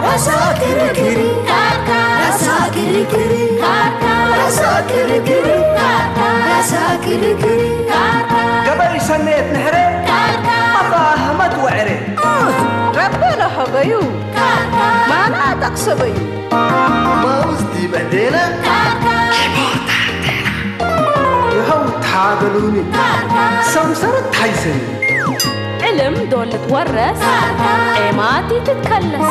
ራሳ ክርክር፣ ራሳ ክርክር፣ ራሳ ክርክር፣ ራሳ ክርክር። ገበይ ሰነየት ንሕረ፣ ኣባ ኣህመድ ወዕረ። ረበ ለሀበዩ፣ ማና ጠቕሰበዩ። ማውዝ ዲበ ዴነ፣ ይኸው ታበሉኒ፣ ሰምሰረት ታይሰኒ። ዕልም ዶ ልትወረስ፣ ዔማት ይትከለስ።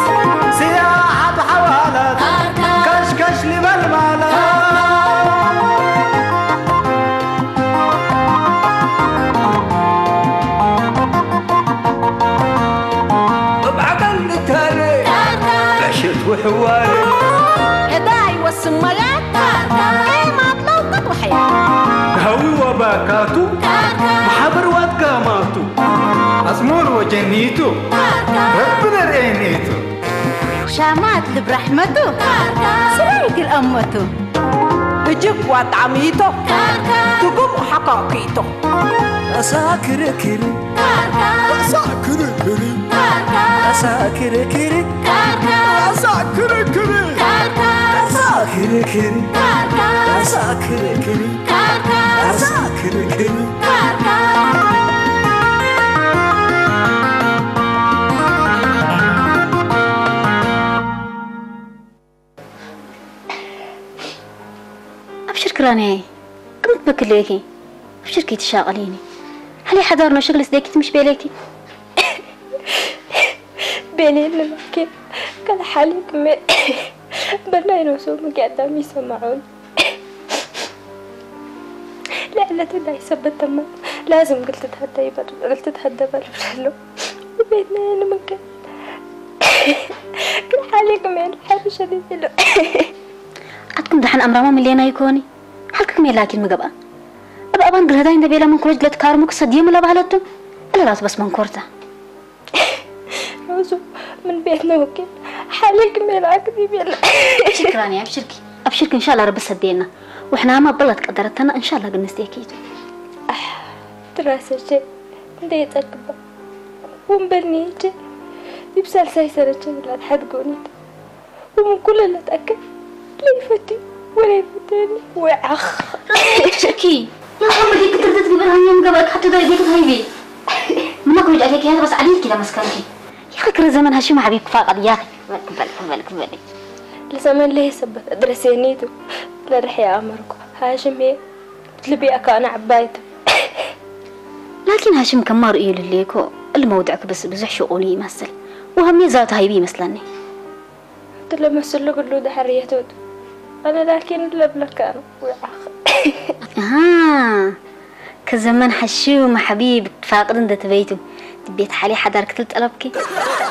ስያ ሓብ ሓዋላት፣ ካሽካሽ ሊበል ማለት። ብዓቀል ንታረ፣ ዕሽት ውሕዋረ። ዕዳ ይወስን ማለት፣ ዔማት ለውቀት ወሐያ። ሃዊ ወባካቱ፣ ማሕበር ዋትጋማቱ። ኣጽሙር ወጀኒቱ፣ ረቢ ነርኤኒቱ። ሻማት ልብ ራሕመቱ፣ ስራይ ግል ኣመቱ። እጅብ ዋጣሚቶ፣ ትጉም ሓካኪቶ። ኣሳ ክርክር፣ ኣሳ ክርክር፣ ኣሳ ክርክር፣ ኣሳ ክርክር፣ ኣሳ ክርክር፣ ኣሳ ክርክር፣ ኣሳ ክርክር። ኣብሽር ክራንያይ፣ ክምት በክለኪ። ኣብሽር ከይትሻቐሊኒ። ሓሊ ሓዳር ነው ሽግልስ ደኪት ምሽ ቤለኪ። ቤሌን ንመኪ ከለ ሓሊ ክመ በላይ ነው ሰው ምቂ ኣዳም ይሰማዑን። ልዕለቱ እንዳይሰበት ተማ ላዝም ግልትት ሃደ ይበል፣ ግልትት ሃደ በል ብለሎ። ቤትና ንምንከ ግን ሓሊክ ሜል ሓርሸ ይብሎ። ኣትኩም ደሓን ኣምራማ ምሌና ይኮኒ? ሓልክክ ሜል ላኪን ምገብኣ። እብ ኣባን ግርህዳይ እንደ ቤላ መንኮረጅ ለትካርሙ ክሰድየም ለባህለቱ። እለላት በስ መንኮርታ። ሮዙ ምን ቤት ነው ግን ሓሊክ ሜል ኣክዲ ቤላ። ሽክራን ኣብሽርኪ። ኣብሽርኪ እንሻላ ረቢ ሰድየና። ወሕናማ በላት ቀደረተና እንሻላ ግን ንስቴኪቱ። ትራሰቼ እንደ የጸግባ ወንበልኒ እቼ ይብሳል ሳይሰረቼ ብላት ሓድጎኒት። ومن كل اللي تأكل لا يفتي ولا يفتني وعخ. شكي يا صاحبي، كنت تدرس قبل هاي يوم قبل حتى داي بيت هاي بي. منك وجع لك يا بس عديل كده مسكنتي. يا أخي كل زمن هشيم حبيب فاقد يا أخي. كبل كبل كبل. لزمن ليه سبت أدرس يا نيتو. لا رح يا أمركو هاشم هي. ልቢ ኣካ ኣነ ዓባይቲ። ላኪን ሃሽም ከማር እዩ ልልየኮ። الموضوع ክብስ ብዙሕ ሽቑኒ ይመስል። وهم ዛቱ ሃይቢ ይመስለኒ። ትለመስሉ ግሉ ድሕር የትወት። ኣነ ላኪን ለብለካ ነው። ኣሃ። ከዘመን ሓሽው ማሕቢብ ትፋቅድ እንደትበይቱ። ቤት ሓሊ ሓዳር ክትል ጠለብኪ።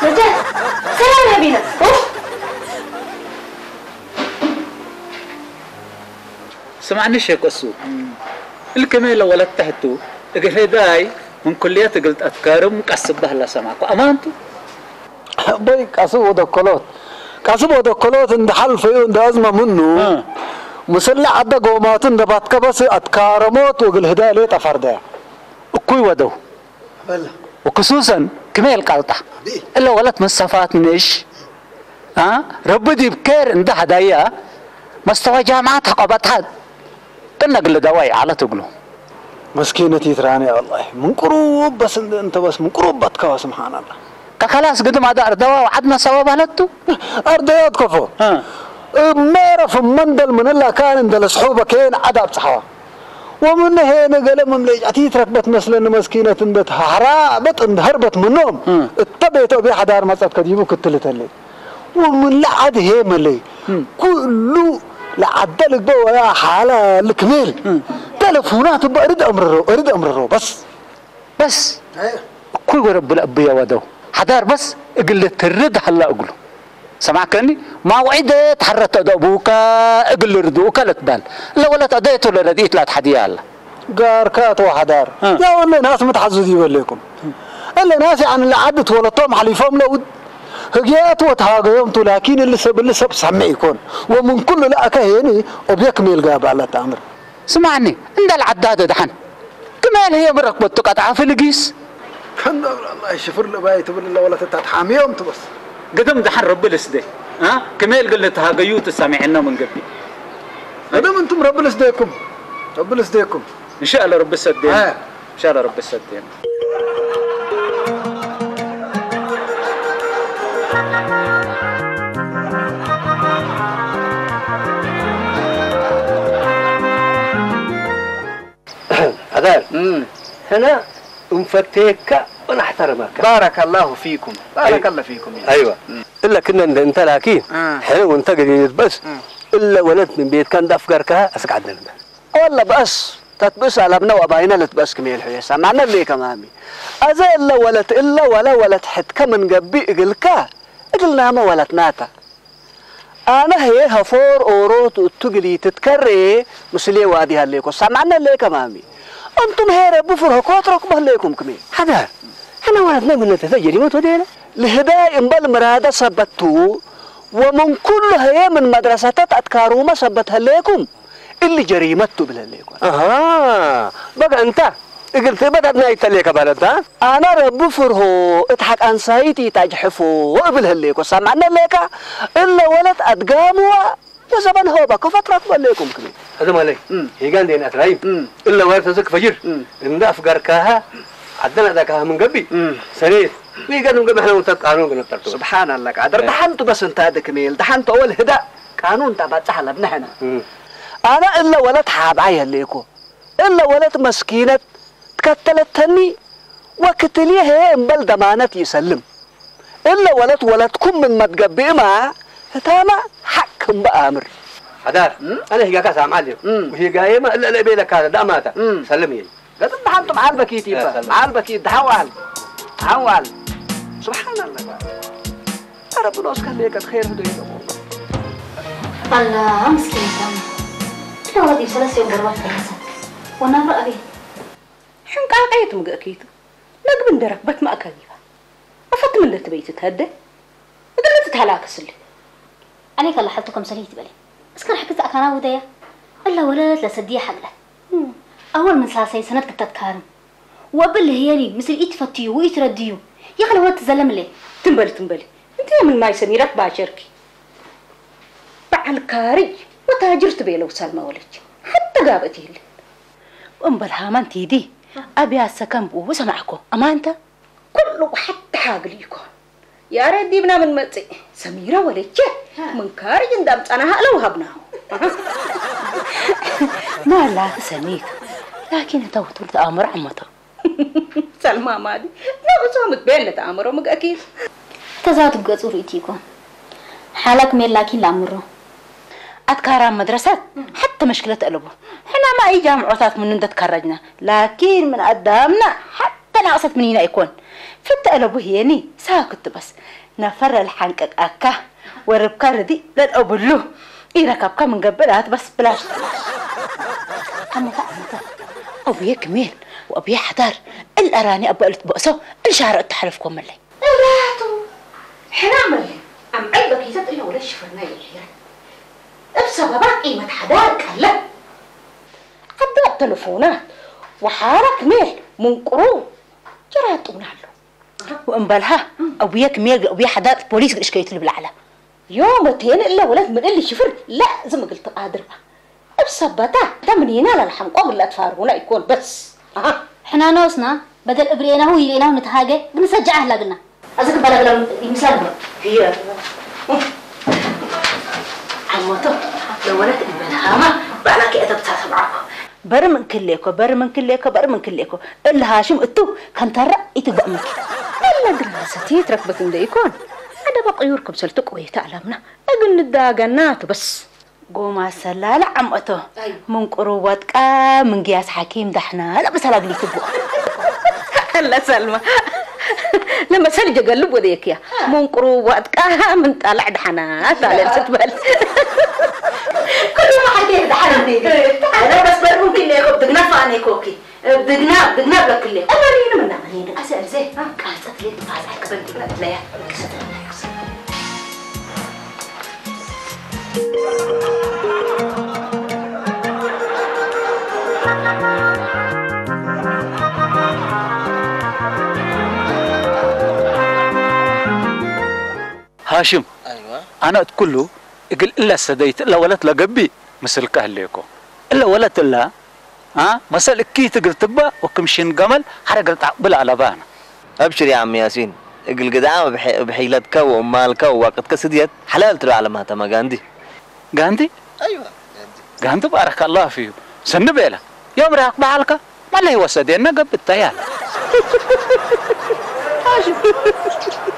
ነጃ ሰላም ሃቢና። ኡፍ። ስማዕኒ ሸክ እሱ እልከመ ለወለት ተሕቱ እግል ህዳይ ምን ኩልየት እግል ተትካርም ቀስብ በህላ ሰማዕኩ። ኣማንቱ። ቦይ ቀስብ ወደኮሎት ቀስብ ወደኮሎት እንደ ሐልፈዩ እንደ አዝመ ምኑ እ። ምስለ ዐደ ጎማቱ እንደ ባትከበስ አትካረሞት ወእግል ህዳይ ሌጠ ፈርደ እኩይ ወደው። በላ። ወክሱሰን ክሜል ቀልጣ። ቢ። እለ ወለት ምን ሰፋት ንእሽ አ? ረቢ ዲብ ኬር እንደ ሀዳያ መስተወ ጃምዓት ሐቆበትሃ ቅነ ግለ ደዋይ ዐለት እግሉ። መስኪነት ይትራኒ ወላሂ። ምን ቅሩብ በስ እንደ እንተ በስ ምን ቅሩብ በትከወ ስብሓንላ። ከከላስ ግድም አዳ አርደዋ ወዐድነ ሰበብ አለቱ። አርደያት ከፎ። አ። እብ ሜረፍ መንደል ምንላ ካን እንደ ለስሑበ ኬን ዐድ አብጽሐዋ። ወምነ ሄነ ገለ መምለጫት ይትረክበት መስለኒ መስኪነት እንደ ተሃራበት እንደ ሀርበት ምኖም እ። እተ ቤቶ እቤ ሐዳር መጸት ከዲቡ ክትልተለ። ወምን ለዓድ ሄመለይ እ። ኩሉ ለዓደ ልግበ ወላ ሓላ ልክሜል እ። ተለፉናት እባ እርድ አምርሮ እርድ አምርሮ በስ በስ እኩይ ወረብ ለአብየ ወደው ሐዳር በስ እግል ልትርድ ሀላ እግሉ ሰማዕከኒ ማውዒደ ተሐረተ ደእቡከ እግል ልርድኡከ ልትበል ለወለት አደየቱ ለረድኢት ላትሐድየ አለ። ጋርካ አቶ ሐዳር እ። ያው እለ ናስ ምትሐዙዝ ይበለኩም እለ ናስ ያዕኒ ለዓድ ትወለቶም ሐሊፎም ለውድ ህግያት ወተሃገዮም ቱ ላኪን እሊ ሰብ እሊ ሰብ ሳሜ ይኮን። ወምን ኩሉ ለአከ ሄኒ ኦብየ ክሜል ጋባ ለተአምር። ስማዕኒ፣ እንዳ ለዓዳ ደድሓን ክሜል ህየ ምረክበቱ ቀጥዓ ፍልጊስ። ከንዶ አላህ ሽፍር ለባይ ትብል ለወለት እታ ተሓሚዮም ትበስ። ግድም ደሓን ረቢ ልስደ። አ? ክሜል ግን ልትሃገዩ ትሳሚዕና ምን ገቢ። ግድም እንቱም ረቢ ልስደኩም። ረቢ ልስደኩም። እንሻአላ ረቢ ሰደን። አ። እንሻአላ ረቢ ሰደን። عذار. امم. هنا نفتيك ونحترمك. بارك الله فيكم. بارك الله فيكم. ايوه. الا كنا انت لكن. آه. حلو انت قليل بس. آه. الا ولد من بيت كان دفقر كها اسقعد لنا. والله بس تتبس على ابنا واباينا لتبس كمية الحيسة معنا اللي كمامي. ازا الا ولد الا ولا ولد حد كمن قبي اقلكا. اقلنا ما ولد ناتا. ኣነ ሄ ሀፎር ኦሮት እቱ ግሊ ትትከሬ ምስሌ ዋዲ ሀሌኮ ሳማነ ሌከ ማሚ። እንቱም ሄረ ብፍርሆ ኮትሮክ በህሌኩም ክሜ። ሀዳር፣ ሐና ወረትነ ምነተተ ጀሪመት ወዴነ። ልህዳይ እምበል ምራደ ሰበቱ ወምን ኩሉ ሀየ ምን መድረሰተት አትካሩመ ሰበት ሀሌኩም እሊ ጀሪመት ቱ ብለሌኮ። አሃ በቃ እንታ እግል ትእበታት ናይ ተሌከ ባለታ። አነ ረቢ ፍርሆ እት ሐቅ አንሳይት ኢታጅሕፎ እብል ህሌኮ ሳምዐነ ሌካ እለ ወለት አድጋምዋ ወዘበን ሆባ ከፈትራክ በሌኩም ክሜ። هذا مالي. هيجان دين أترايم. إلا ورثة زك فجر. إن ده أفكار كاها عدنا ذاك من قبي. سنيت. ويجان من قبي إحنا وانت قانون قلنا ترتو. سبحان الله قادر. دحنت بس انت هذا كميل. دحنت أول هدا قانون تبع سهل ابن هنا. أنا إلا ولد حاب عيا ليكو. إلا ولد مسكينة تكتلت تني وكتلي هي امبل ضمانت يسلم. إلا ولد ولدكم من ما تقبي ما هتاما حكم بأمر. حدار. أنا هي كاسة معلم. وهي قايمة إلا إلا بيلك هذا دعماتا. سلم يلي. قد انت حنتم عالبكيت يبا. عالبكيت حوال. حوال. سبحان الله. ربنا أسكن ليك الخير هدو يدو. الله مسكين تام. لو هذه ثلاث يوم بربع كنسة. ونام رأبي. ሕንቃቐ የትምግእኪ ነግቢ እንደረክበት ማእከል ኢኻ። እፈትም እንደትበይ ትትሀደ እግል ትትሀላከስሊ። عليك الله حالتكم سليت بلي. اسكر حكت أكانا وديا. إلا ولد لسدي حقلة. أول من ساسي سند كتتكارم. وقبل هيالي مثل إيت فتيو وإيت رديو. يا خلي ولد تزلم لي. ትንበሊ ትንበሊ እንታይ ምን ማይ ሰሚረት ባሸርኪ። በዓል ካርጅ ወታጅር ትቤለው ሳልማ ወለች ሓተ ጋብእት ይህል። እምበል ሃማን ቲዲ ኣብያ ሰከም ብኡ ሰማዕኮ ኣማንተ። ኩሉ ሓተ ሓግል ይኮን። ያሬድ ዲብና ምን መጽእ ሰሚረ ወለቼ ምን ካርጅ እንዳምጻና ሃለው ሃብናሁ። ማላ ተሰኒት ላኪን ተውቱል ተኣምር ዓመቶ። ሰልማ ማዲ ነብሶ ምትቤን ለተኣምሮ ምግእኪ። ተዛቱ ገጹ ርእቲ ይኮን ሓላክ ሜላኪን ላምሮ። ኣትካራ መድረሰት ሓተ መሽክለት ኣለቡ ሕናማ ኢጃምዖታት ምን እንደትካረጅና ላኪን ምን ኣዳምና ሓተ ናቕሰት ምኒና ይኮን። ፍተ ኣለቡ ህየኒ ሳክት በስ ነፈረ ልሓንቀቃካ ወርብካ ርዲ ለልኦብሉ ኢረከብካ ምን ገብእ ዳት በስ ብላሽ። ዓመታ ዓመታ ኣቡየ ክሜል ወኣቡየ ሓዳር እልኣራኒ ኣባ እልትበእሶ እልሻረ እተሓለፍኮመለይ። እላቱ ሕና መለ ኣምዐይ በኪተት እለ ወለ ሽፍርና ይልሒረ እብ ሰበባ ቂመት ሓዳር ቀለ። ዓዲ ኣብ ተለፎናት ወሓራ ክሜል ምንቅሩ ጀራጡና ኣሎ። ወእምበልሃ ኣቡየ ክሜል ኣቡየ ሓዳጥ ፖሊስ ግእሽ ከይትሉ ብላዕላ። ዮም በቴን እለ ወለት ምን እሊ ሽፍር ላእዝም እግል ትቃድርባ። እብ ሰበታ ተምኒና ለልሐምቆ እግል ለአትፋርሁና ኢኮን በስ። ኣሃ። ሕናኖስና በደል እብርኤናሁ ይርኤናሁ ንትሃገ ግንሰጃ ኣህላግልና። ኣዚ ክበላ ብላ ይምሳል ነው። ህየ። ዓሞቶ ለወለት እበልሃማ ባዕላ ከእተብታ ሰብዓኮ። በርም እንክሌኮ በርም እንክሌኮ በርም እንክሌኮ እልሃሽም እቱ ከንተራ ኢትግበእምኪ። እለ ድራሰት ይትረክበት እንደ ኢኮን ሓደ በቅዩር ክምሰልቱ ቅወይተ ኣላምና እግል ንዳገና ትበስ። ጎማ ሰላለ ዓምኦቶ ምን ቁሩብ ወጥቃ ምን ግያስ ሓኪም ዳሕና ለብሰላ ግሊትቦ። እለ ሰልማ ለመሰል ጀገልብ ወደየክያ ምን ቁሩብ ወጥቃ ምን ጣልዕ ዳሕና ታለል ስትበል። ኩሉማ ሓቂ ዳሕና እንዴ። ኣነ በስ በርቡን ክሌኮ ብድግና ፋኔ ኮኪ ብድግና ብድግና ብለክሌ። እመሪኒ ምና መኔ ግን ኣሰ እብዘ ቃልጸት ሌት ፋዛ ክበል ትብላ ትለያ። أشم. أنا أتكلو، إقل إلا السديت، إلا ولد لقبي، مثل كهليكو. إلا ولد إلا، ها؟ مثل إكيت إقل تبا، وكم شين قمل، حرق التعبل على بانا. أبشر يا عم ياسين، إقل قدام بح-، بحيلتك ومالك ووقتك سديت، حلال تلو على ما تما قاندي. قاندي؟ أيوة. قاندي بارك الله فيه. سنبيلة. يوم راك بحالك. Malay wasadena gabta ya. Aji.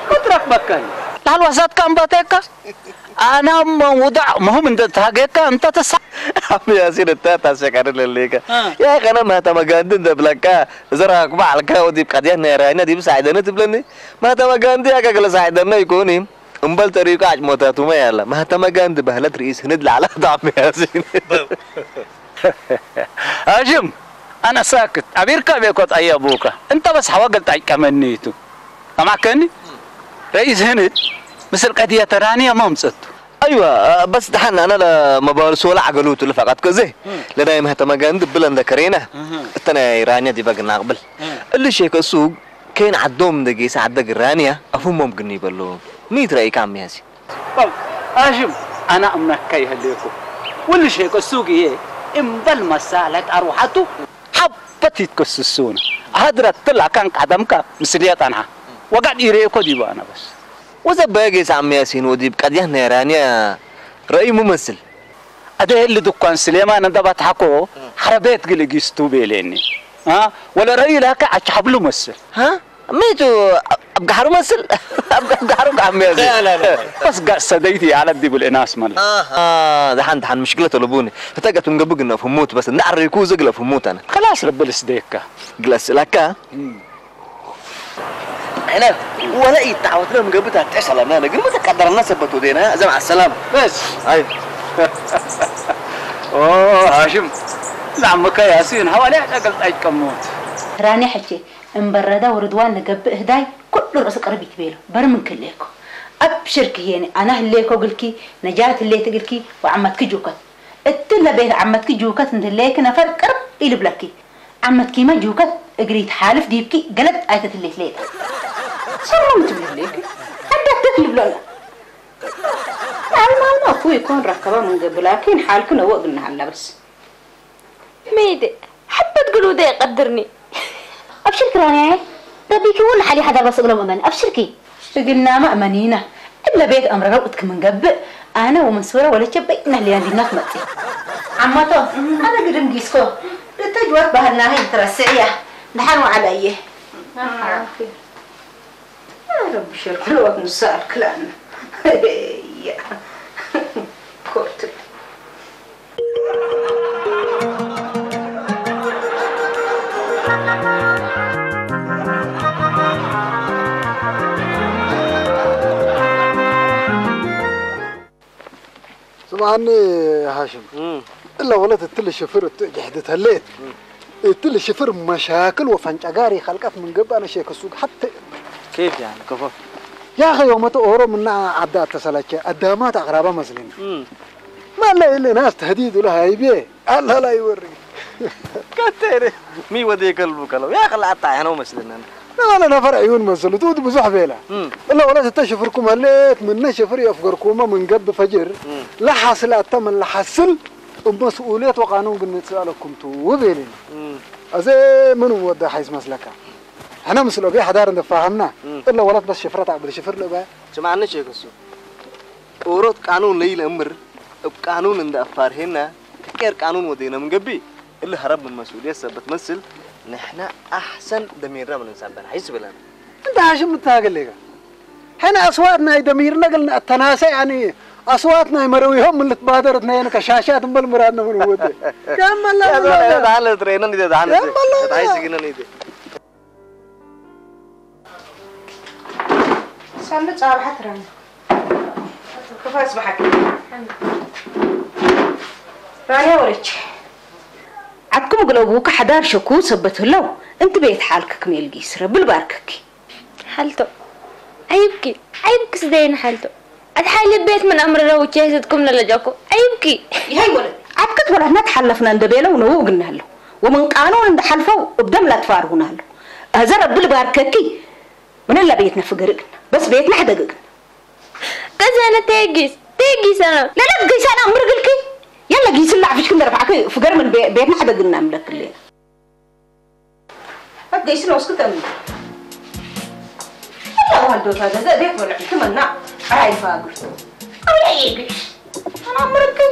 Kutrak bakal. Lalu wasat kan bateka. Ana mau wuda muhum inda tageka anta tasa. Ami asin anta tasa kan leleka. Ya kana mata magandin da blaka. Zara ku balka odi qadiya nerana di saidana tiblani. Mata magandi aka kala saidana ikoni. እምበል ጠሪቁ ኣጭሞታቱመ ያላ ማህተመ ጋንዲ ባህለት ርኢስ ህንድ ላዕላ ጣዕሚ ያሲን هاشم أنا ساكت أبيركا بيكوت أي أبوكا أنت بس حواقل تعيك كمنيتو أما كني رئيس هند مثل قضية ترانية ما مصدتو أيوة بس دحن أنا لا مبالس ولا عقلوت اللي فقط كزي لداي مهتمة قاند بلن ذكرينا التنا رانيا دي بقى نقبل اللي شيك السوق كاين عدوم دقيس عدق الرانيا أفهمهم قني بلو ميت رأيك عم ياسي طب هاشم أنا أمنك كي هديكو واللي شيك السوق إيه إن بل مسالة أروحتو حبت يتكسسون هدرت طلع كان قدمك مسليات عنها وقعد يريكو ديبانا بس وزبا قيس عم ياسين وديب قد يهنا رانيا رأي ممثل ኣደ ህሊ ድኳን ስሌማን እንዳ ባትሓኮ ሓረ ቤት ግሊ ጊስቱ ቤሌኒ ወለ ረዩ ላከ ኣቻ ሓብሉ መስል ሚቱ ኣብ ጋሕሩ መስል ኣብ ጋሕሩ ጋዕምያ በስ ጋዕ ሰደይቲ ኣለ ዲብል እናስ መለ ዝሓን ድሓን ምሽክለ ተለቡኒ ተተገቱ ንገብግ ነፍ ህሙት በስ እንዳዓረይኩ ዘግለፍ ህሙት ኣነ ከላስ ረብል ስደየካ ግለስ ላካ ሕነ ወላ ይተዓወትና ምግብታት ጥዕሰለና ነግር መተቀደረና ሰበት ወዴና እዘም ዓሰላም በስ ኣይ ሃሽም ዛዕምከ ያሲን ሐዋላ ያቀልጣጭ ቀሞት ራኒ ሕቼ እምበረዳ ወርድዋን ንገብእ ህዳይ ኩሉ ርእሲ ቅርብ ይትቤሎ በርምን ክሌኮ ኣብሽርኪ ሄኒ ኣና ህሌኮ ግልኪ ነጃት ህሌት ግልኪ ወዓመትኪ ጁከት እትለ ቤት ዓመትኪ ጁከት እንትህለየኪ ነፈር ቅርብ ኢልብለኪ ዓመትኪመ ጅውከት እግሪ ትሓልፍ ዲብኪ ገለጥ ኣይተትሌት ሌጣ ሰሎም ትብልሌኪ ኣዳደት ልብሎና ኣልማልማ እኮ ይኮን ረከባ ምንገብላኪ ንሓልኪ ነወ እግናሃላ በስ ሜደ ሓበት ግሉ ደ ይቀድርኒ ኣብሽርኪ ራንያየ ረቢኪ እውን ሓሊ ሓዳር በስእግሎም እመን ኣብሽርኪ እግናማ እመኒና እለ ቤት ኣምረረው እትክምንገብእ ኣነ ወመንሱረ ወለቸበይ ነህልያን ዲና ትመጽእ ዓመቶ ኣነ ግድም ጊስኮ እተ ጅዋት ባህልናህ ይትረስዕ እያ ድሓን ወዓለ እየ ረቢ ሸርክልወት ንሰኣል ክላን ያ ኮርትል ስምዓኒ ሃሽም እለ ወለት እትል ሽፍር እቱ እጅሕድ ተሌት እትል ሽፍር መሻክል ወፈንጨጋሪ ኸልቀት ምን ገብእ ኣነ ሼክ ሱግ ሐተ كيف يعني كفو يا أخي يوم تأورو من عدا تسلك أدامات أقربا مسلين ما لا إلا ناس تهديد ولا هايبيه الله لا يوري كتير مي ودي قلبك لو يا أخي لا أطاع أنا ومسلين أنا Nabale nafar ayun masalu tu buzuh bela. Illa wala tata shifirkum halet minna shifir yafgarkuma min gab fajir. La hasil atta man la hasil mas'uliyat wa qanun gin nitsalkum tu wabelin. Aze man wada hais maslaka. Hana mislo bi hadar nda fahamna. Illa wala bas shifrat abd shifir lo ba. Jama'an shekh su. Urut qanun layl amr. Ib qanun nda farhena. Ker qanun wadena min gabbi. እሊ ሀረብ ምን መስኡልየት ሰብ ትመስል ንሕና ኣሕሰን ደሚርና ምን ንሳበን ሐይስ ብለን። እንተ ሐሽም ምትሃገል ሌጋ ሕነ ኣስዋት ናይ ደሚርና ገልና ኣተናሰ ያኒ ኣስዋት ናይ መረዊሆም ምን ልትባደር እትነየን ከሻሻት እምበል ምራድነ ምን ወደ ያመላ ያመላ ሐለ ትረይነን ይደ ሐለ ያመላ ሐይስ ግነን ይደ ሳሉ ጻብሓት ራኒ ክፋስ ብሓቂ ራንያ ወለች ዓድኩም ግለቡ ከሓዳር ሸኩ ሰበት ህለው እንቲ ቤት ሓልክ ክሜልጊ ስረብል ባርከኪ ሓልቶ ዓይብኪ ዓይብኪ ስደይን ሓልቶ ኣድሓይ ልቤት ምን ኣምርረ ውቼ ህዝትኩም ለለጃኮ ዓይብኪ ይሀይ ወለት ዓብክት ወላትና ተሓለፍና እንደቤለው ነው እግናለሁ ወምን ቃኑን እንደሓልፈው እብደም ላትፋርሁናለሁ እዘ ረብል ባርከኪ ምንላ ቤትና ፍገርግና በስ ቤትና ሕደግግና እዚ ኣነ ተየጊስ ተየጊስ ኣነ ለለብ ገይሳና ምርግልኪ የለ ጊስላ ዓፊሽኪ እንደ ረብሓኪ ፍገር ምን ቤትና ሓደ ግና ምለክል ገይስላ ወስኪ ተምኒ ኣላ ዋልዶታ ዘዘ ቤት በልዕ ትመና ኣይፋግር ኣውላ የግሽ ኣና ምርግል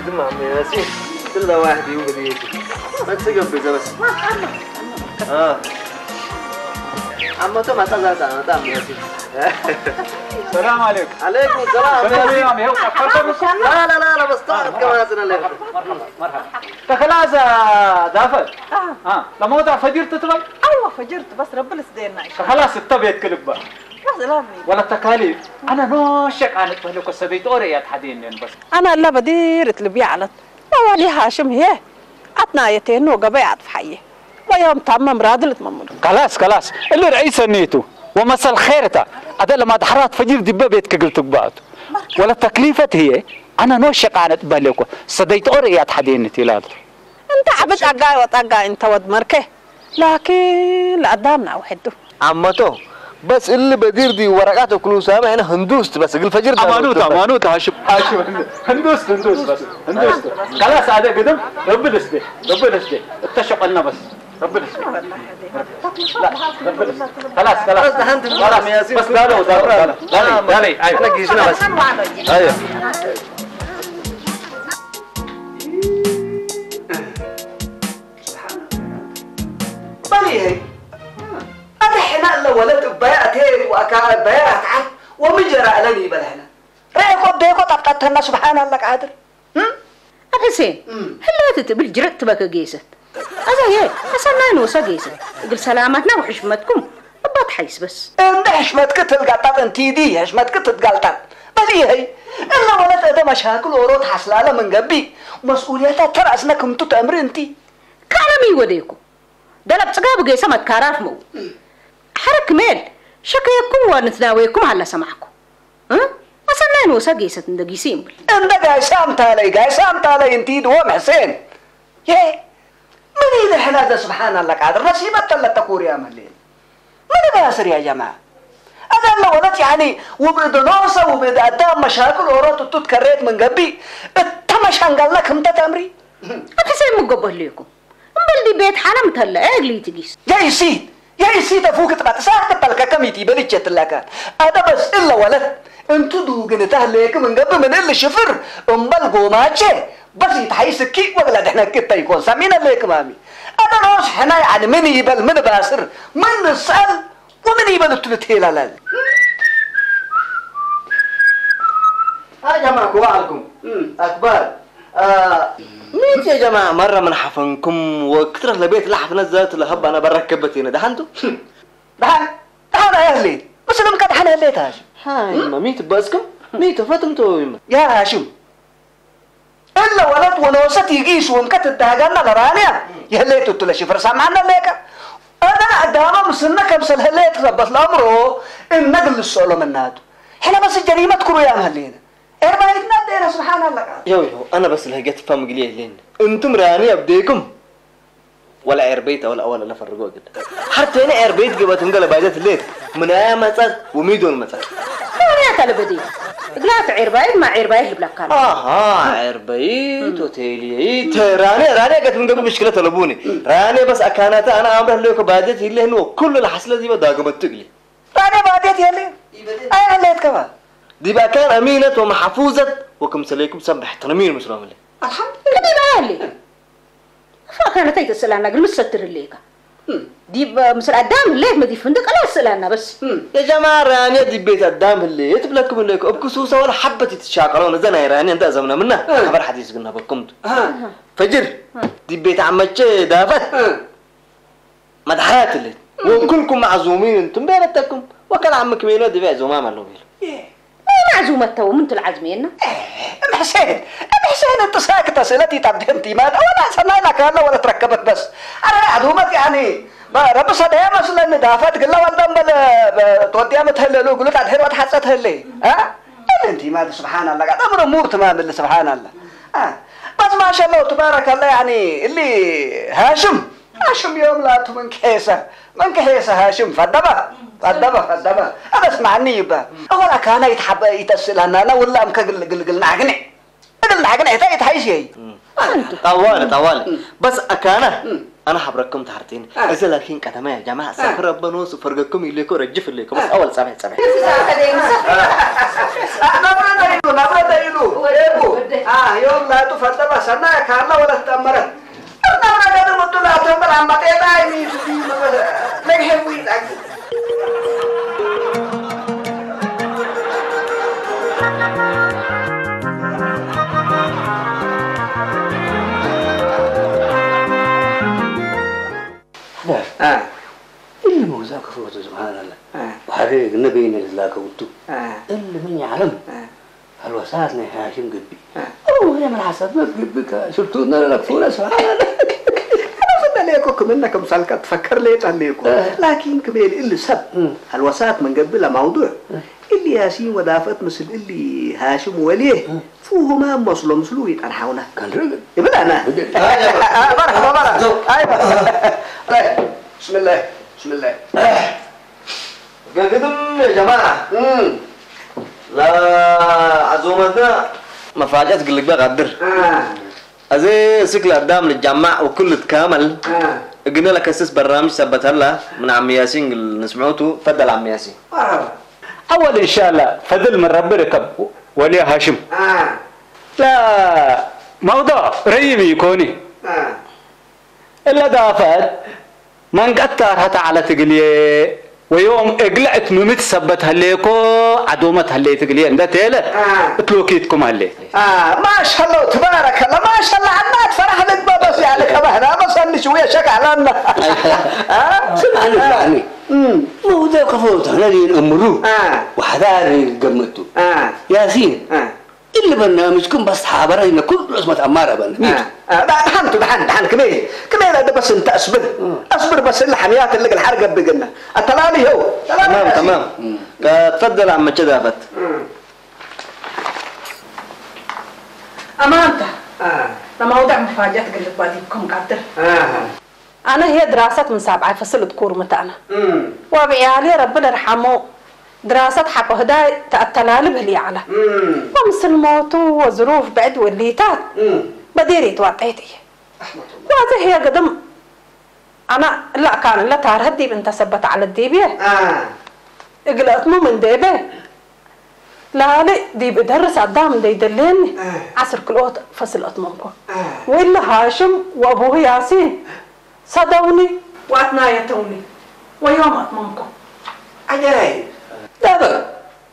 ዝማ መሲ ስለ ዋሕድ እዩ ብድየቲ መጽገብ ዘበስ ኣመቶም ኣጻዛታ በጣም መሲ السلام عليكم. عليكم السلام السلام عليكم. لا لا لا لا بس طاقت كمان سنة ليه تخلاص دافع. اه لما وضع فجرت تبي. ايوه فجرت بس ربنا سدينا خلاص التبيت كلبة. بس لا ولا التكاليف. انا نوشك انا تبهلك السبيت اوري يا تحدين بس. انا الا بدير تلبي على موالي هاشم هي عطنا يتين وقبي عطف حيه ويوم تمام رادل تممدو خلاص خلاص اللي رئيس النيتو ومسا الخيرتا هذا لما دحرات فجر دبا بيت كقلت قبات ولا تكليفة هي انا نوشك انا تبهلك سديت اوري يا تحدين تلال. انت عبد اقاي وطقاي انت ود مركه لكن لقدامنا وحده ኣመቶ በስ እሊ በዲር ዲ ወረቃት ኩሉ ሳመ ሕነ ህንዱስት በስ እግል ፈጅር ሃይማኖት ሃይማኖት ሃሽም ሃሽም ህንዱስት ህንዱስት በስ ህንዱስት خلاص هذا قدم رب الاسدي رب الاسدي اتشق لنا بس رب الاسدي خلاص خلاص خلاص بس دالو دالو دالو دالو ايوه احنا قيسنا بس ايوه በል ይሄ አደሕና እለ ወለት እባያ አቴት ወአካ እባያ አትዓት ወምን ጀራ እለን ይበል ሕነ ረኤኮ ቤኮ ጣብጣተና ስብሓን አላ ቃድር ኣብ ሕሴን ህለት ትብል ጅርጥ ትበከ ጌሰት ኣዛየ ኣሰናይ ንወሳ ጌሰት እግል ሰላማትና ወሕሽመትኩም እባ ትሓይስ በስ እንደ ሕሽመትክ ትልጋጣጥ እንቲዲ ሕሽመትክ ትትጋልጣጥ በል ይሄ እለ ወለት እደ መሻክል ኦሮ ተሓስላለ መንገቢ መስኡልያታ ተራእስነ ክምቱ ተእምሪ እንቲ ካለሚ ወደይኩ ደለብ ጽጋብ ገይሰ መትካራፍ መው ሐረክ ሜል ሸከየኩም ወንትናወየኩም ሀላ ሰማዕኩ እ? አሰናይ ንወሳ ገይሰት እንደ ጊሲ ይምብል እንደ ጋይሳ አምታለይ ጋይሳ አምታለይ እንቲ ድዎም ሕሴን የ ምን ይልሕና ዘ ስብሓን አላ ቃድር ነሲበት ተለተ ኩርያ መሌን ምን ባስር ያ ጀማ አዛለ ወለት ያኒ ውብእድ ኖሰ ውብእድ አዳም መሻክል ኦሮት እቱ ትከሬት ምን ገቢ እተ መሻንጋልና ክምተ ተምሪ አትሰይ ምገበህልኩም እምበል ዲ ቤት ሓነ ምተለ እግሊ ትጊስ የይሲት የይሲተ ፉክ ትባጥሳክ ተልከከም ይቲበል ይቸትላካን አደ በስ እለ ወለት እንቱ ዱግን ተህሌክ ምን ገብ ምን እል ሽፍር እምበል ጎማቼ በስ ይትሓይስኪ ወግላ ድሕነክ እተ ይኮን ሰሚነ ሌክ ማሚ አደ ኖስ ሕናይ ዓን ምን ይበል ምን ባስር ምን ንስአል ومن يبل التلت هيلالال يا جماعة كوا عليكم أكبر آه، ميت يا جماعة مرة من حفنكم وكترة لبيت لحفنة ذات لهب أنا بركبت هنا دحنتو دحن دحن يا أهلي مسلم قد حنا اللي تاج هاي ما ميت باسكم ميت فتمتو يما يا هاشم እለ ወለት ወነወሰት ይጊስ ወምከ ትዳሃጋና ለራንያ የህሌት እቱ ለሽፍር ሳምዓና ሌከ። እነ አዳመ ምስነ ከምሰል ህሌት ረበት ለአምሮ እነ ግልሶ ለመናቱ። ሕነ በስ ጀሪመት ክሩያም ህሌነ። ኤርባይትና ደና ስብሓን አላ ቃል። يو يو أنا بس لهجت فم قليل لين أنتم راني أبديكم ولا عربيت ولا ولا لا فرقوا قد حتى أنا عربيت قبت انقلب باجت ليت من أيام مصر وميدون مصر ثانية تلبدي قلعت عربايد ما عربايد بلاكان آها عربيت وتيلي تراني راني قد من قبل مشكلة طلبوني راني بس أكانت أنا أمره ليك باجت اللي هنو كل الحصلة دي بداقة بتقلي راني باجت يلي أي عليت كمان دي بقى كان أمينة ومحفوظة وكم سليكم سبح تنمير مسلم لي الحمد لله دي بقى لي فاكرة تيت السلام نقل مستر ليك دي مثل قدام الليل ما دي فندق لا السلام بس يا جماعة رانيا دي بيت قدام الليل تبلكم الليل أبكو سوسة ولا حبة تتشاقلون زنا رانيا أنت زمنا منا خبر حديث قلنا بكم فجر دي بيت عمك دافت መድሓት ለት ወኩልኩም ማዕዙሚን እንቱም ቤለተኩም ወከል ዓሚ ክሜሎ ድቤ ዞማም ኣለዉ ቤሉ ማዕዙመት ተው ምን ትልዓዝምየና እምሕሴን እምሕሴን እጥሳክ ተስእለት ይጣብድህም ቲማት ወላ ሰናይ ላካለ ወለ ትረከበት በስ አረ አዱመት ያኒ ረቢ ሰደያ መስለን ዳፈት ግላ ዋልዳም በለ ተወዲያ መትህለሉ ግሉት አድሄር ወትሓፀት ህሌ እንቲማት ስብሓን አላ ቀጠምሮ ሙር ትማምል ስብሓን አላ በስ ማሻላ ተባረከላ ያኒ እሊ ሃሽም هاشم يوم لا تمنكحيسة منكحيسة هاشم فدبا ፈደበ ፈደበ። ኣበስማዕኒ ይባ። ኣኸላ ካና ይትሓበ ይተስላና ና ውላም ከግል ግልግል ናግኒ። ግል ናግኒ እታ ይትሓይሽ ይይ። طوالي طوالي. بس أكانه أنا حبركم تحرتين. إذا لكن قدما يا جماعة سفر ربنا سفر قكم إليكو رجف إليكو بس أول سامع سامع. ናብረ ደይሉ ናብረ ደይሉ። ኤጉ። ዮም ላቱ ፈደበ ሰና ካና ወለት ጠመረት። እሊ መውዛእ ከፍወቱ ስብሓን ኣላ ሓደ ነቢይነ ዝላከውቱ እሊ ምን ዓለም هل وسعت نهاشم قبي أو هي من حسب ما قبي كشفتو نرى لك فولا سبحان الله ለየኮ ክምነ ክምሳልካ ትፈከር ለየጣለየኮ ላኪን ክሜል እል ሰብ ኣልወሳት መንገቢ ለማውዱዕ እሊ ያሲን ወዳፈት ምስል እሊ ሃሽም ወልየ ፉሁማ መስሎ ምስሉ ይጠንሓውና ይብል ኣና በረክ በረክ ኣይበ ብስምላህ ብስምላህ قدم يا جماعة لا عزومتنا مفاجأة قلق بقى قدر أزي سكل أدام للجماعة وكل تكامل قلنا لك أسس برنامج ثبت الله من عم ياسين نسمعوته فضل عم ياسين أول إن شاء الله فضل من ربي ركب ولي هاشم لا موضوع ريم يكوني إلا دافت መንቀት ታርሀተ ዐለት እግልዬ ወዮም እግለ እት ምምት ሰበት ሀሌኮ ዐዶመት ሀሌት እግልዬ እንደ ቴለ እት ሎኪትኩም ሀሌት። ማሻአላህ ተባረከላህ ማሻአላህ ዐናት ፈራህ ልግበ በስ ያለ ከበህና በሰንሽ ወየ ሸቃላና ስምዐኒ ስምዐኒ መውደ ከፎ ተህነ ሊን እምሩ ወሐዳር ገመቱ ያሲን እሊ በርናምጅኩም በስ ሓበረ ይነ ኩሉ ዑስመት ኣማረ በል ሚቱ። ደሓንቱ ደሓን ደሓን ክመይ ክመይ ኢለ በስ እንተ ኣስብር ኣስብር በስ እሊ ሓምያት እሊ ግል ሓር ገብእ ግና ኣተላሊ ይኸው تمام تمام تفضل عم شدافت ኣማንታ ለማውዳዕ መፋጀት ግልባ ዲብኩም ቀድር ኣነ ህየ ድራሰት ምን ሳብዓይ ፈስል እትኩር ምታእና ወብዕያልየ ረቢ ልርሓሞ ድራሰት ሓቆ ህዳይ ተኣተላልብ ህልየ ዐላ ወምስል ሞቱ ወዝሩፍ ብዕድ ወሊታት በዲር ይትዋጠየት እየ ዋዘ ህየ ግድም ኣና እላ ካን እለ ታርሀት ዲብ እንተ ሰበት ዐለት ዲብየ እግለ እትሙም እንዴበ ላሊ ዲብ እደርስ አዳም እንዴ ይደሌኒ ዐስር ክልኦት ፈስል አትመምኮ። ወእለ ሃሽም ወአቡሁ ያሲን ሰደውኒ ወአትናየተውኒ ወዮም አትመምኮ። ዐጃይብ። ዳበር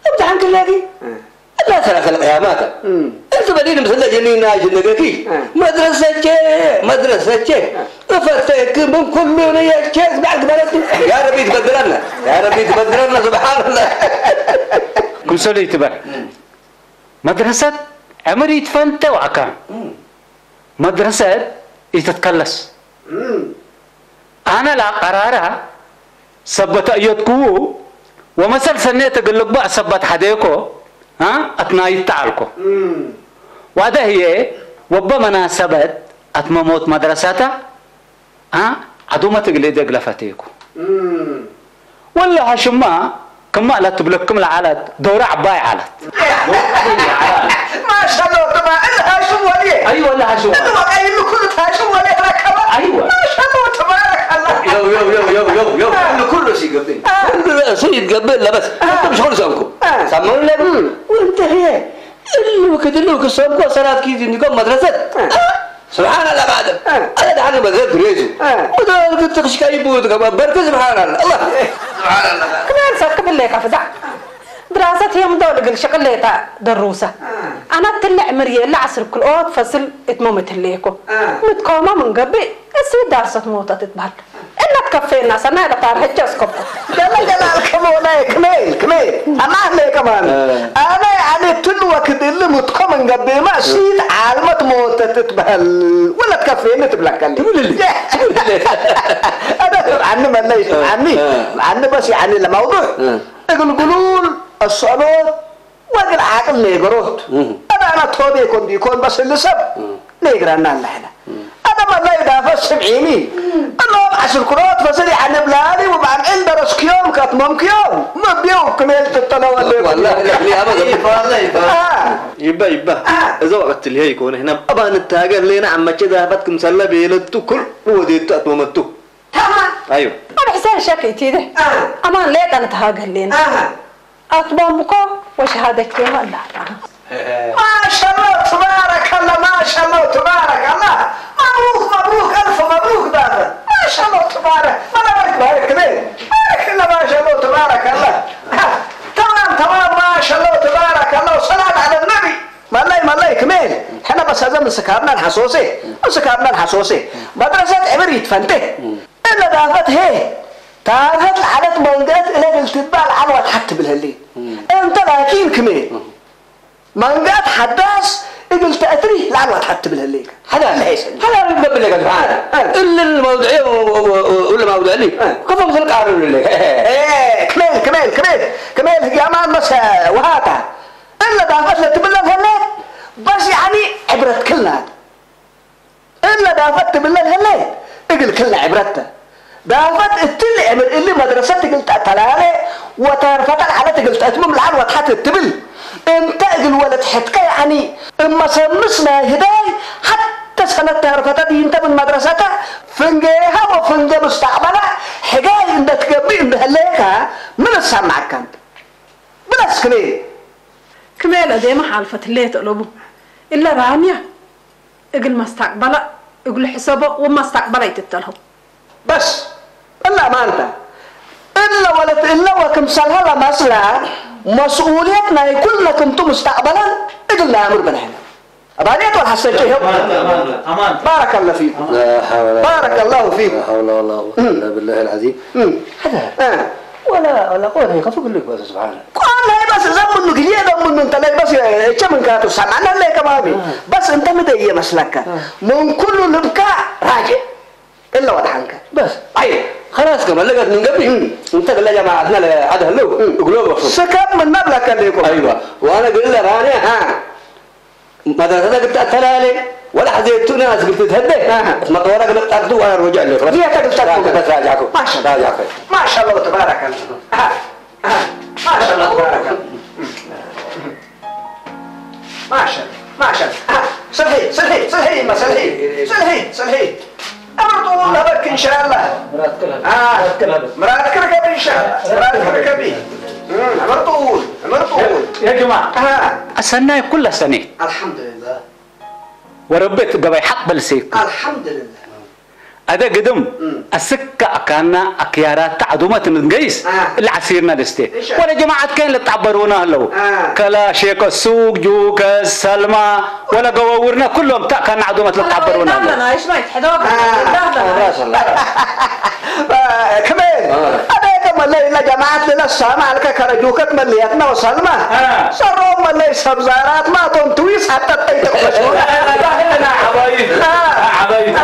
እብድሐን ክሌኪ እላ ሰላሰ ለቅያማተ እንቲ በዲን ምስለ ጀኒና ጅነገኪ መድረሰቼ መድረሰቼ እፈተክ ምን ኩሉ ንየቼ ስባዕ ግበረቱ ያ ረቢ ትበድረና ያ ረቢ ትበድረና ስብሓንላ ክምሰሉ ይትበር መድረሰት ዕምር ይትፈንተ ዋዕካ መድረሰት ይትትከለስ ኣነ ላቀራራ ሰበት አየድኩዉ ወመሰል ሰኔት እግል ልግባእ ሰበት ሐዴኮ አትናይት ተዐልኮ ዋደ ህዬ ወበ መናሰበት አትመሞት መድረሰተ ዐዶመት እግል እደግ ለፈቴኩ። ወለ ሀሽማ ክማ ለትብለክም ለዐለት ዶረ ዐባይ ዐለት። ማሻአላህ ተባ እለ ሀሽም ወልየ أيوة ولا هاشم እለ ወቀይ እለ ኩሉ ሀሽም ወልየ ተረከበ أيوة ማሻአላህ ተባረከላህ يو يو يو يو يو يو እለ ኩሉ ሲገብኝ ኩሉ ረእሱ ይትገብእ ለበስ ክልተ ምሽኹል ሰምኩ ሰመኑ ለብ ወእንተ ህየ እሉ ክድሉ ክሰምኮ ሰላት ኪዚ እንዲኮም መድረሰት سبحان الله بعدم أنا ده حاجة بدرت ريزو وده قلت خش كايبو بركة سبحان الله الله سبحان الله ክመልሰት ክብለካ ፍዛዕ ድራሰት የምዶ ልግል ሽቅሌታ ደሩሰ ኣና ትልዕ ምርየ ለዐስር ክልኦት ፈስል እትሞ ምትሌኮ ምትኮሞ ምን ገብእ እሲ ዳርሰት ሞተ ትትበሃል እለ ትከፌና ሰናይ ለታር ሕጀ እስከብኮ ገለ ገለ ኣልከ ሞላይ ክሜል ክሜል ኣማህ ለይ ከማን ኣነ ያኒ ትል ወክድ እሊ ምትኮ ምን ገብእ ማእሲት ዓልመት ሞተ ትትበሃል ወለ ትከፌኒ ትብለከኒ ትብልሊ ትብልሊ أنا عني من ليس عني عني بس يعني لموضوع እግል ግሉል አሰሎት ወእግል ዓቅል ኔገሮት አነ አነ ቶቤ ኮን ዲኮን በስ እሊ ሰብ ኔግራና አለ ሕነ አነ መላ ኢዳፈ ስምዒኒ እሎም ዓስር ክሮት ፈሰል ይዓኒ ብላሊ ወባዕምዕል ደረስክዮም ከትመምክዮም መብየው ክሜል ትጠለወለ والله لا لا ابدا آه ይባ ይባ آه እዛ ወቐት ልሄ ይኮነ ህና ኣባን ታገር ሌና ኣመቸ ዛፈት ክምሰለ ቤለቱ ኩል ወዴቱ ኣትመመቱ تمام ኣዩ ኣብ ሕሳን ሸክ እቲ ደ آه ኣማን ሌጣ ንተሃገር ሌና آه ኣትቦምኮ ወሸሃደት ኬማ ኣላ ما شاء الله تبارك الله ما شاء الله تبارك الله مبروك مبروك الف مبروك دافع ما شاء الله تبارك الله بارك بارك ليه بارك الله ما شاء الله تبارك الله ها، تمام تمام ما شاء الله تبارك الله وصلاة على النبي ملاي ملاي كمين حنا بس هذا من سكارنا الحسوسي من سكارنا الحسوسي مدرسة عبريت فنته إلا دافت هي تافت على منقات إلى قلت بال على وتحت بالهلي أنت لكن كمين መንጋት ሓዳስ እግል ተእትሪ ላዕልዋ ትሓት ትብል ህለይካ ሓዳስ ሓዳስ ይገብለካ ስብሓን እልል መውድዒ እሉ መውድዕሊ ከፎም ስልቃ ኣርብልለይ ክሜል ክሜል ክሜል ክሜል ህግያማን መሰ ውሃታ እለ ዳፈት ለትብለ ህለ በስ ያኒ ዕብረት ክልናት እለ ዳፈት ትብለ ለህለ እግል ክልነ ዕብረተ ዳፈት እትል ዕብር እሊ መድረሰት እግል ተአተላለ ወታርፈተ ለዓለት እግል ተእትምም ለዓል ወትሐት እትብል እንተ እግል ወለት ሕትከ ያኒ እመሰምስ ናይ ህዳይ ሐተ ሰነት ታርፈተ ዲንተ ምን መድረሰተ ፍንጌሃ ወፍንገ ሙስተቅበላ ሕጋይ እንደ ትገብእ እንደ ህለየካ ምን እሳማዓካ እንተ ብለስ ክሜ ክሜል እዴመ ሓልፈት ሌት እለቡ እለ ራምያ እግል መስተቅበላ እግሉ ሕሰቦ ወመስተቅበላ ይትተልሆ። በስ እላ ማንታ እለ ወለት እለ ወክምሰልሀ ለመስላ መስኡልየት ናይ ኩልነ ክምቱ ሙስተቅበላን እግል ነአምር ብንሕነ። أبانيت والحسن شيء أمان أمان بارك الله فيكم لا حول بارك الله فيكم لا حول ولا قوة إلا بالله العظيم أمم. هذا آه. ولا ولا قوة يخفق لك بس سبحانه ቋን ላይ በስ ዘምኑ ግዜ ዘምኑ እንተ ላይ በስ እቸ ምንካቱ ሰማና ላይ ከማሚ በስ እንተ ምደየ መስለካ ምን ኩሉ ልብካ ራጅዕ እለ ወድሓንከ بس ኣይ خلاص كما لقت من قبل انت قال يا جماعه احنا عاد هلو اقلوب ስከብ ምን መብለከ ለይኩም ايوه وانا قلت له راني ها مدرسة قلت أتلالي ولا حزيت ناس قلت تهدي أها. ما طورك نقطعت وانا رجع لي خلاص هي تقصد راجعكم بس راجعكم ما شاء الله. راجعكم ما شاء الله تبارك الله آه. آه. ما شاء الله تبارك الله ما شاء الله ما شاء الله آه. سلهي سلهي سلهي ما سلهي سلهي سلهي أمر طول لبك إن شاء الله مرات كلها آه. مرات كلها بس مرات كركب إن شاء الله مرات كركبي مم. أمر طول أمر طول يا جماعة آه. ኣሰናይ ኩላ ሰኔት الحمد لله ወረቤት ገባይ ሓቅ በልሰይክ الحمد لله ኣደ ግድም ኣስካ ኣካና ኣክያራታ ዓዱመት ንገይስ አ። ለዓሲርና ደስቴ እሺ። ወለ ጀማዓት ከን ለጣበሩና ኣለዉ አ። ከላ ሼክ ሱቅ ጁከ ሰልማ ወለ ገወውርና ኩሎም ታ ኣካና ዓዱመት ለጣበሩና ኣለዉ ናይሽማይ ትሕደወ كمان أنا كمان لا لا جماعة لنا السلام عليك كرجوكة مليتنا وسلمى آه. صاروا ملي سبزارات ما تون تويس حتى تيتك لا لا لا حبايب حبايب